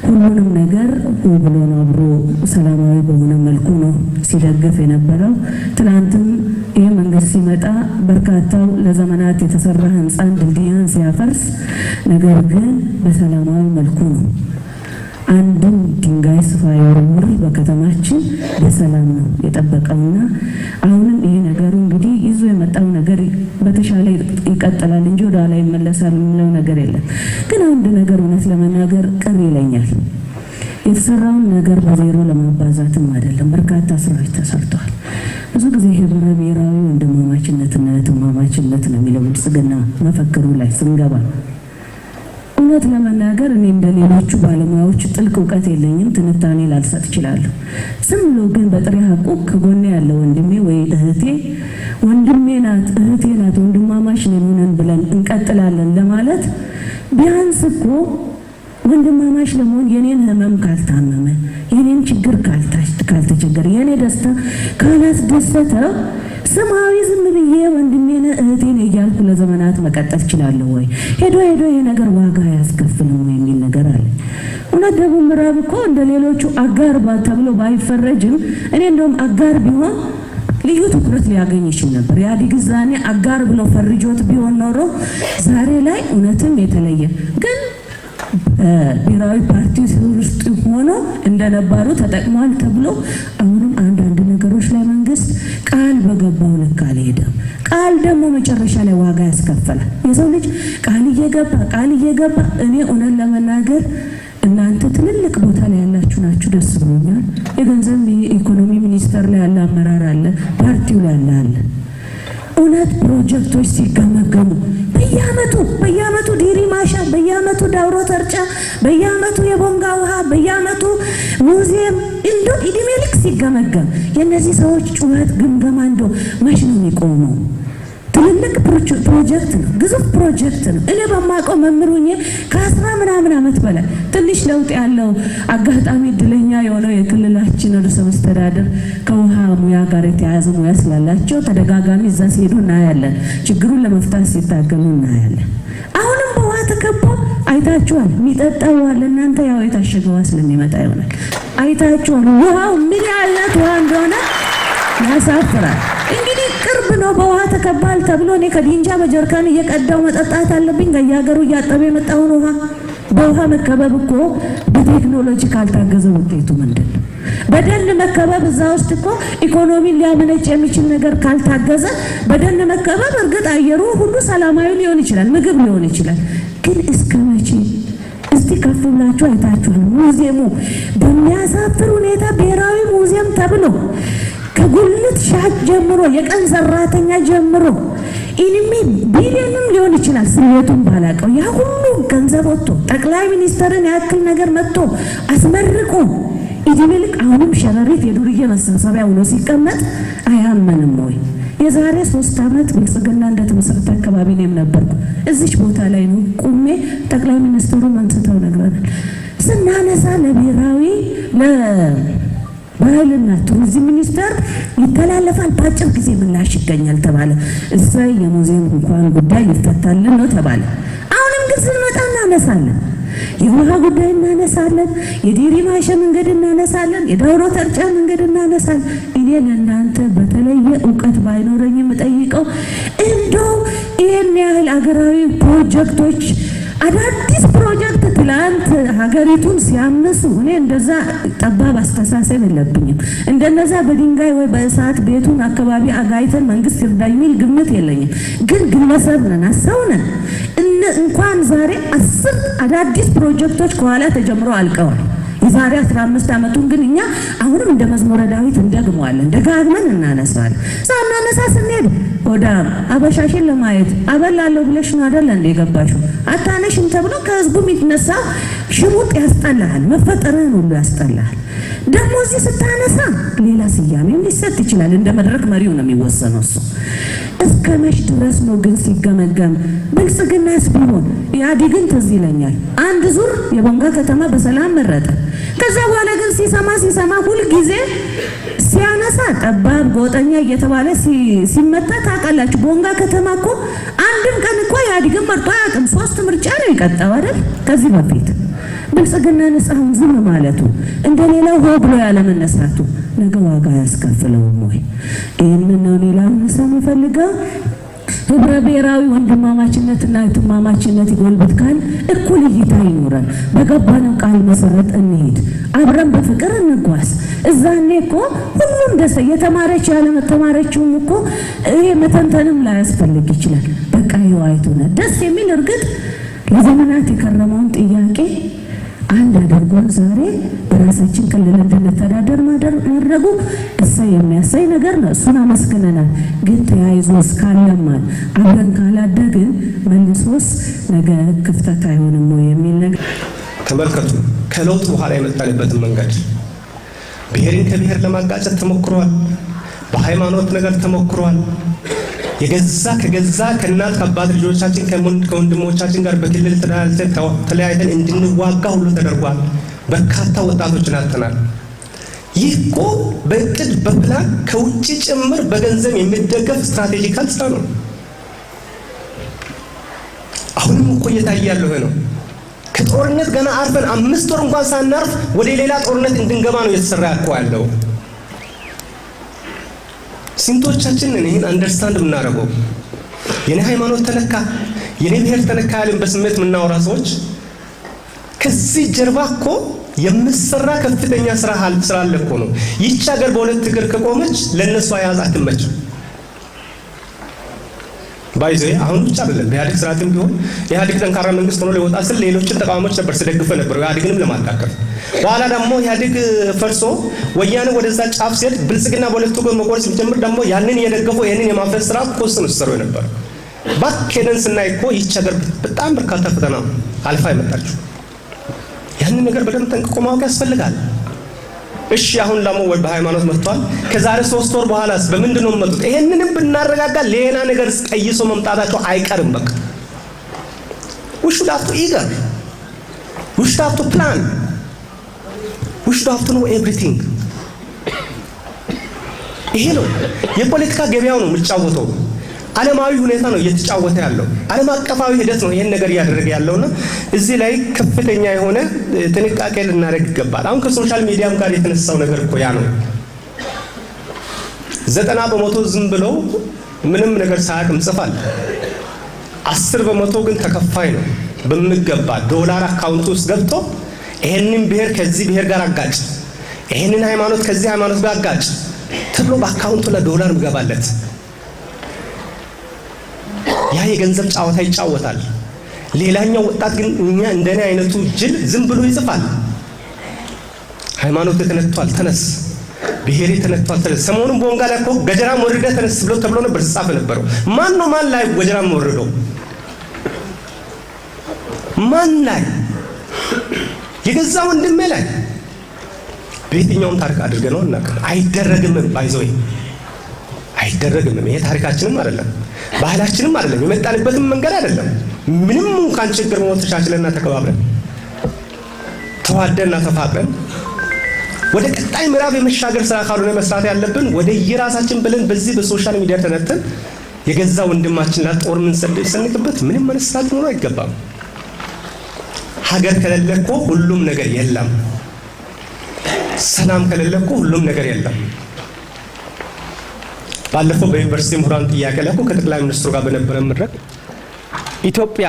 ሁሉንም ነገር ብሎ ነው አብሮ ሰላማዊ በሆነ መልኩ ነው ሲደግፍ የነበረው። ትናንትም ይህ መንግስት ሲመጣ በርካታው ለዘመናት የተሰራ ህንፃን ድልድይን ሲያፈርስ፣ ነገር ግን በሰላማዊ መልኩ ነው። አንድም ድንጋይ ሳይወረውር በከተማችን በሰላም ነው የጠበቀውና አሁንም ይሄ ነገሩ እንግዲህ ይዞ የመጣው ነገር በተሻለ ይቀጥላል እንጂ ወደ ኋላ ይመለሳል የሚለው ነገር የለም። ግን አንድ ነገር እውነት ለመናገር ቅር ይለኛል። የተሰራውን ነገር በዜሮ ለማባዛትም አይደለም፣ በርካታ ስራዎች ተሰርተዋል። ብዙ ጊዜ ህብረ ብሔራዊ ወንድማማችነትና እህትማማችነት ነው የሚለው ብልጽግና መፈክሩ ላይ ስንገባ እውነት ለመናገር እኔ እንደ ሌሎቹ ባለሙያዎች ጥልቅ እውቀት የለኝም፣ ትንታኔ ላልሰጥ እችላለሁ። ዝም ብሎ ግን በጥሬ ሀቁ ከጎኔ ያለ ወንድሜ ወይ እህቴ ወንድሜ ናት እህቴ ናት ወንድማማች ነን ሆነን ብለን እንቀጥላለን ለማለት ቢያንስ እኮ ወንድማማች ለመሆን የኔን ህመም ካልታመመ፣ የኔን ችግር ካልተቸገረ፣ የኔ ደስታ ካላስደሰተው ስማዊ ዝም ብዬ ወንድሜ ነህ እህቴ ነህ እያልኩ ለዘመናት መቀጠል እችላለሁ ወይ? ሄዶ ሄዶ ይሄ ነገር ዋጋ አያስከፍልም ወይ የሚል ነገር አለ። እውነት ደቡብ ምዕራብ እኮ እንደ ሌሎቹ አጋር ተብሎ ባይፈረጅም እኔ እንደውም አጋር ቢሆን ልዩ ትኩረት ሊያገኝ ይችል ነበር። ኢህአዴግ ዛኔ አጋር ብሎ ፈርጆት ቢሆን ኖሮ ዛሬ ላይ እውነትም የተለየ ግን ብሔራዊ ፓርቲ ውስጥ ሆኖ እንደነባሩ ተጠቅሟል ተብሎ አሁንም አንዳንድ ነገሮች ላይ መንግስት ቃል በገባው ልክ አልሄደም። ቃል ደግሞ መጨረሻ ላይ ዋጋ ያስከፍላል። የሰው ልጅ ቃል እየገባ ቃል እየገባ እኔ እውነት ለመናገር እናንተ ትልልቅ ቦታ ላይ ያላችሁ ናችሁ፣ ደስ ብሎኛል። የገንዘብ ኢኮኖሚ ሚኒስቴር ላይ ያለ አመራር አለ፣ ፓርቲው ላይ ያለ አለ። እውነት ፕሮጀክቶች ሲገመገሙ በየአመቱ በየአመቱ ዲሪ ማሻ፣ በየአመቱ ዳውሮ ተርጫ፣ በየአመቱ የቦንጋ ውሃ፣ በየአመቱ ሙዚየም እንደው እድሜ ልክ ሲገመገም የእነዚህ ሰዎች ጩኸት ግምገማ እንደው መች ነው የሚቆመው? ትልልቅ ፕሮጀክት ነው፣ ግዙፍ ፕሮጀክት ነው። እኔ በማውቀው መምህር ሆኜ ከአስራ ምናምን ዓመት በላይ ትንሽ ለውጥ ያለው አጋጣሚ እድለኛ የሆነው የክልላችን ርዕሰ መስተዳድር ከውሃ ሙያ ጋር የተያያዘ ሙያ ስላላቸው ተደጋጋሚ እዛ ሲሄዱ እናያለን። ችግሩን ለመፍታት ሲታገሉ እናያለን። አሁንም በውሃ ተከቦ አይታችኋል። የሚጠጣው ውሃ ለእናንተ ያው የታሸገ ውሃ ስለሚመጣ ይሆናል። አይታችኋል። ውሃው ምን ያህል ውሃ እንደሆነ ያሳፍራል። እንግዲህ ቅርብ ነው፣ በውሃ ተከባል ተብሎ እኔ ከዲንጃ በጀርካን እየቀዳው መጠጣት አለብኝ? ከየሀገሩ እያጠበ የመጣውን ውሃ በውሃ መከበብ እኮ በቴክኖሎጂ ካልታገዘ ውጤቱ ምንድን ነው? በደን መከበብ እዛ ውስጥ እኮ ኢኮኖሚን ሊያመነጭ የሚችል ነገር ካልታገዘ በደን መከበብ እርግጥ አየሩ ሁሉ ሰላማዊ ሊሆን ይችላል፣ ምግብ ሊሆን ይችላል። ግን እስከ መቼ? እስቲ ከፍ ብላችሁ አይታችኋል። ሙዚየሙ በሚያሳፍር ሁኔታ ብሔራዊ ሙዚየም ተብሎ ከጉልት ሻጭ ጀምሮ የቀን ሰራተኛ ጀምሮ ኢንሚ ቢሊዮንም ሊሆን ይችላል ስሜቱን ባላቀው ያ ሁሉ ገንዘብ ወጥቶ ጠቅላይ ሚኒስተርን ያክል ነገር መጥቶ አስመርቆ እድሜ ልክ አሁንም ሸረሪት የዱርዬ መሰብሰቢያ ሆኖ ሲቀመጥ አያመንም ወይ? የዛሬ 3 ዓመት ብልጽግና እንደተመሰረተ አካባቢ እኔም ነበርኩ። እዚች ቦታ ላይ ነው ቁሜ ጠቅላይ ሚኒስትሩን አንስተው ነግረናል። ስናነሳ ለብሔራዊ ባህልና ቱሪዝም ሚኒስቴር ይተላለፋል፣ በአጭር ጊዜ ምላሽ ይገኛል ተባለ። እሰይ የሙዚየም እንኳን ጉዳይ ይፈታልን ነው ተባለ። አሁንም ግን ስንመጣ እናነሳለን። የውሃ ጉዳይ እናነሳለን። የዲሪ ማሸ መንገድ እናነሳለን። የዳውሮ ተርጫ መንገድ እናነሳለን። እኔ ለእናንተ በተለየ እውቀት ባይኖረኝ የምጠይቀው እንደው ይህን ያህል አገራዊ ፕሮጀክቶች አዳዲስ ፕሮጀክት ትላንት ሀገሪቱን ሲያምሱ እኔ እንደዛ ጠባብ አስተሳሰብ የለብኝም። እንደነዛ በድንጋይ ወይ በእሳት ቤቱን አካባቢ አጋይተን መንግስት ይርዳ የሚል ግምት የለኝም። ግን ግለሰብ ነን፣ ሰው ነን። እንኳን ዛሬ 10 አዳዲስ ፕሮጀክቶች ከኋላ ተጀምሮ አልቀዋል። የዛሬ 15 ዓመቱን ግን እኛ አሁንም እንደ መዝሙረ ዳዊት እንደግመዋለን፣ ደጋግመን እናነሳለን። ሳናነሳ ስንሄድ ሆዳም አበሻሽን ለማየት አበላለሁ ብለሽ ነው አይደለ እንደ የገባሽው አታነሽም ተብሎ ከህዝቡ የሚነሳ ሽሙጥ ያስጠላሃል፣ መፈጠርህን ሁሉ ያስጠላሃል። ደግሞ እዚህ ስታነሳ ሌላ ስያሜም ሊሰጥ ይችላል። እንደ መድረክ መሪው ነው የሚወሰነው እሱ። እስከ መች ድረስ ነው ግን ሲገመገም? ብልጽግናስ ቢሆን ኢህአዴግን ትዝ ይለኛል። አንድ ዙር የቦንጋ ከተማ በሰላም መረጠ። ከዛ በኋላ ግን ሲሰማ ሲሰማ ሁልጊዜ ሲያነሳ ጠባብ ጎጠኛ እየተባለ ሲመታ ታውቃላችሁ። ቦንጋ ከተማ እኮ አንድም ቀን እኮ ኢህአዴግን መርጦ አያውቅም። 3 ምርጫ ነው የቀጣው አይደል ከዚህ በፊት። ብልጽግና ንጽህን ዝም ማለቱ፣ እንደሌላው ሆ ብሎ ያለመነሳቱ ነገ ዋጋ ያስከፍለውም ወይ? ይህንን ነው እኔ ላነሳ የምፈልገው። ህብረ ብሔራዊ ወንድማማችነትና እህትማማችነት ይጎልብት ካል እኩል እይታ ይኖረን፣ በገባነው ቃል መሰረት እንሂድ፣ አብረን በፍቅር እንጓዝ። እዛኔ እኮ ሁሉም ደስ የተማረች ያለመተማረችውም እኮ ይሄ መተንተንም ላያስፈልግ ይችላል። በቃ ይኸው አይቶናል። ደስ የሚል እርግጥ ለዘመናት የከረመውን ጥያቄ አንድ አድርጎን ዛሬ በራሳችን ክልል እንድንተዳደር ማድረጉ እሰይ የሚያሳይ ነገር ነው። እሱን አመስግነናል። ግን ተያይዞ እስካለማን አብረን ካላደግን መልሶስ ነገ ክፍተት አይሆንም ወይ የሚል ነገር። ተመልከቱ። ከለውጥ በኋላ የመጣንበትን መንገድ ብሔርን ከብሔር ለማጋጨት ተሞክሯል። በሃይማኖት ነገር ተሞክሯል። የገዛ ከገዛ ከእናት ከአባት ልጆቻችን ከወንድሞቻችን ጋር በክልል ተለያይተን እንድንዋጋ ሁሉ ተደርጓል። በርካታ ወጣቶችን አጥተናል። ይህ እኮ በእቅድ በፕላን ከውጭ ጭምር በገንዘብ የሚደገፍ strategical ስራ ነው። አሁንም እኮ እየታየ ያለው ነው። ከጦርነት ገና አርፈን 5 ወር እንኳን ሳናርፍ ወደ ሌላ ጦርነት እንድንገባ ነው እየተሰራ እኮ ያለው። ስንቶቻችንን ይህን understand የምናደርገው? የኔ ሃይማኖት ተነካ፣ የኔ ብሔር ተነካ ያልን በስሜት የምናወራ ሰዎች ከዚህ ጀርባ እኮ የምሰራ ከፍተኛ ስራ አለ እኮ ነው። ይህች ሀገር በሁለት እግር ከቆመች ለእነሱ አያያዝ አትመችም። By the way አሁን ብቻ አይደለም፣ በኢህአዴግ ስርዓትም ቢሆን ኢህአዴግ ጠንካራ መንግስት ሆኖ ሊወጣ ስል ሌሎችን ተቃዋሚዎች ነበር ሲደግፈ ነበር ኢህአዴግንም ለማዳከም። በኋላ ደግሞ ኢህአዴግ ፈርሶ ወያኔ ወደዛ ጫፍ ሲሄድ ብልጽግና በሁለቱ ጎን መቆም ሲጀምር ደግሞ ያንን እየደገፉ ይህንን የማፍረስ ስራ እኮ እሱ ነው ሲሰሩ ነበር። Back ሄደን ስናይ እኮ ይህች ሀገር በጣም በርካታ ፈተና አልፋ የመጣችው፣ ያንን ነገር በደንብ ጠንቅቆ ማወቅ ያስፈልጋል። እሺ፣ አሁን ደግሞ ወይ በሃይማኖት መጥቷል። ከዛሬ 3 ወር በኋላስ በምንድን ነው የሚመጡት? ይሄንንም ብናረጋጋ ሌላ ነገር ቀይሶ መምጣታቸው አይቀርም። በቃ we should have to eager, we should have to plan, we should have to know everything። ይሄ ነው የፖለቲካ ገበያው ነው የሚጫወተው። ዓለማዊ ሁኔታ ነው እየተጫወተ ያለው። ዓለም አቀፋዊ ሂደት ነው ይሄን ነገር እያደረገ ያለውና እዚህ ላይ ከፍተኛ የሆነ ጥንቃቄ ልናደርግ ይገባል። አሁን ከ social media ም ጋር የተነሳው ነገር እኮ ያ ነው። 90% ዝም ብለው ምንም ነገር ሳያውቅ ይጽፋል። 10% ግን ተከፋይ ነው። በሚገባ ዶላር account ውስጥ ገብቶ ይሄንን ብሔር ከዚህ ብሔር ጋር አጋጭ፣ ይሄንን ሃይማኖት ከዚህ ሃይማኖት ጋር አጋጭ ተብሎ በ account ኡ ላይ ዶላር የሚገባለት ያ የገንዘብ ጨዋታ ይጫወታል። ሌላኛው ወጣት ግን እኛ እንደኔ አይነቱ ጅል ዝም ብሎ ይጽፋል። ሃይማኖት ተነክቷል፣ ተነስ፣ ብሔሬ ተነክቷል፣ ተነስ። ሰሞኑን ቦንጋ ላይ እኮ ገጀራም ወርደ ተነስ ብሎ ተብሎ ነበር ሲጻፍ የነበረው። ማን ነው ማን ላይ ገጀራም ወርደው? ማን ላይ? የገዛ ወንድሜ ላይ። በየትኛውም ታሪክ አድርገ ነው አናውቅም። አይደረግምም፣ by the way አይደረግምም። ይሄ ታሪካችንም አይደለም፣ ባህላችንም አይደለም፣ የመጣንበትም መንገድ አይደለም። ምንም እንኳን ችግር ሞት ተቻችለንና ተከባብረን ተዋደንና ተፋቅረን ወደ ቀጣይ ምዕራፍ የመሻገር ስራ ካልሆነ መስራት ያለብን ወደ የራሳችን ብለን በዚህ በ social media ተነተን የገዛ ወንድማችን ላይ ጦር የምንሰንቅበት ምንም ማለት ስርዓት ሊኖረው አይገባም። ሀገር ከሌለ እኮ ሁሉም ነገር የለም። ሰላም ከሌለ እኮ ሁሉም ነገር የለም። ባለፈው በዩኒቨርሲቲ ምሁራን ጥያቄ ላይ እኮ ከጠቅላይ ሚኒስትሩ ጋር በነበረ መድረክ ኢትዮጵያ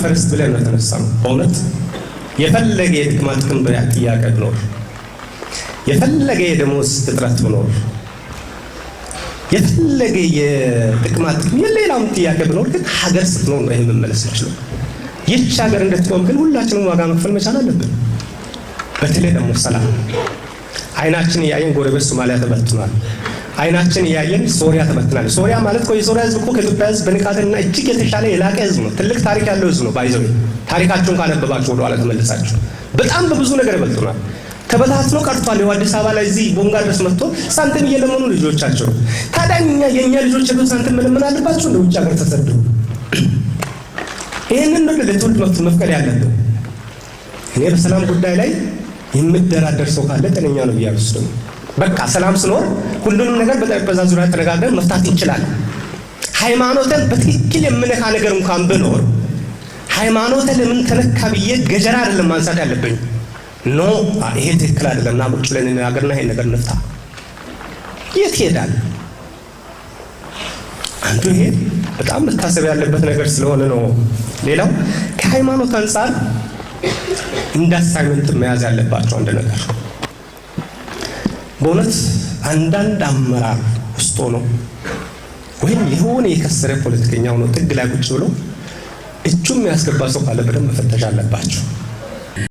first ብለን ነው የተነሳነው። በእውነት የፈለገ የጥቅማ ጥቅም ጥያቄ ቢኖር፣ የፈለገ የደሞዝ እጥረት ቢኖር፣ የፈለገ የጥቅማ ጥቅም የሌላም ጥያቄ ቢኖር ግን ሀገር ስትኖር ነው ይሄ መመለስ ይችላል። ይህች ሀገር እንድትቆም ግን ሁላችንም ዋጋ መክፈል መቻል አለብን። በተለይ ደግሞ ሰላም። አይናችን እያየን ጎረቤት ሶማሊያ ተበትኗል። አይናችን እያየን ሶሪያ ተበትናል። ሶሪያ ማለት እኮ የሶሪያ ህዝብ እኮ ከኢትዮጵያ ህዝብ በንቃትና እጅግ የተሻለ የላቀ ህዝብ ነው። ትልቅ ታሪክ ያለው ህዝብ ነው። By the way ታሪካቸውን ካነበባችሁ ወደኋላ ተመልሳችሁ በጣም በብዙ ነገር ይበልጡናል። ተበታትኖ ቀርቷል። ይኸው አዲስ አበባ ላይ እዚህ ቦንጋ ድረስ መጥቶ ሳንቲም እየለመኑ ልጆቻቸው። ታዲያ እኛ የእኛ ልጆች ሄደው ሳንቲም መለመን አለባቸው እንደ ውጭ ሀገር ተሰደው? ይህንን ነው ለትውልድ መፍቀድ ያለብን። እኔ በሰላም ጉዳይ ላይ የምደራደር ሰው ካለ ጤነኛ ነው ብዬ አልወስድም። በቃ ሰላም ስኖር ሁሉንም ነገር በጠረጴዛ ዙሪያ ተነጋግረን መፍታት እንችላለን። ሃይማኖትን በትክክል የምነካ ነገር እንኳን ብኖር ሃይማኖት ለምን ተነካ ብዬ ገጀራ አይደለም ማንሳት ያለብኝ። No፣ ይሄ ትክክል አይደለም፣ ና ቁጭ ብለን እንነጋገርና ይሄን ነገር እንፍታ። የት ይሄዳል? አንዱ ይሄ በጣም መታሰብ ያለበት ነገር ስለሆነ ነው። ሌላው ከሃይማኖት አንጻር እንደ assignment መያዝ ያለባቸው አንድ ነገር፣ በእውነት አንዳንድ አመራር ውስጥ ሆኖ ወይም የሆነ የከሰረ ፖለቲከኛ ሆኖ ጥግ ላይ ቁጭ ብሎ እጁ የሚያስገባ ሰው ካለ በደንብ መፈተሽ አለባቸው።